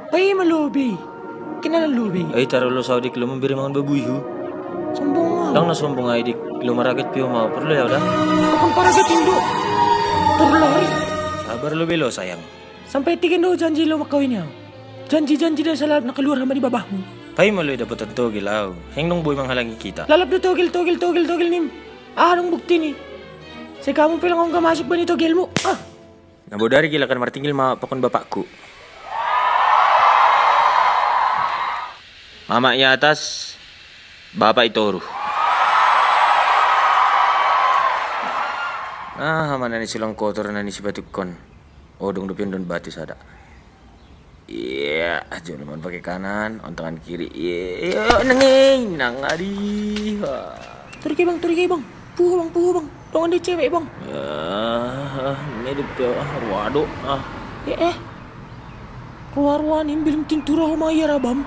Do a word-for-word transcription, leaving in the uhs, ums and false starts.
Pai ma lo be. Kenalan lo be. Ai taro lo saodik lo memberi mangan babuihu. Sombong ah. Dang na sombong ai dik. Lo maraget pio mau perlu ya udah. Bukan paraget indo. Perlu hari. Sabar lo be lo sayang. Sampai tiga do janji lo makawin ya. Janji-janji dari salah na keluar hamba di babahmu. Pai ma lo dapat togel au. Heng dong boy menghalangi kita. Lalap do togel togel togel togel nim. Ah dong bukti ni. Saya kamu pelang ongga masuk bani togelmu. Ah. Na bodari gilakan martinggil ma pakon bapakku. Mama i atas, bapak i toru. Ah, mana ni silang kotor na ni sibatukkon. Odong dopion don batu sada. Iya, jolo man pakai kanan, on tangan kiri. Iya, nengeng, nang adi. Wah. Turi ke bang, turi ke bang. Puhu bang, puhu bang. Dongan dia cewek bang. Ah, medip ya, ah, waduh, ah. Eh, eh. Ruar-ruar ni bilim tintura homa iya rabam.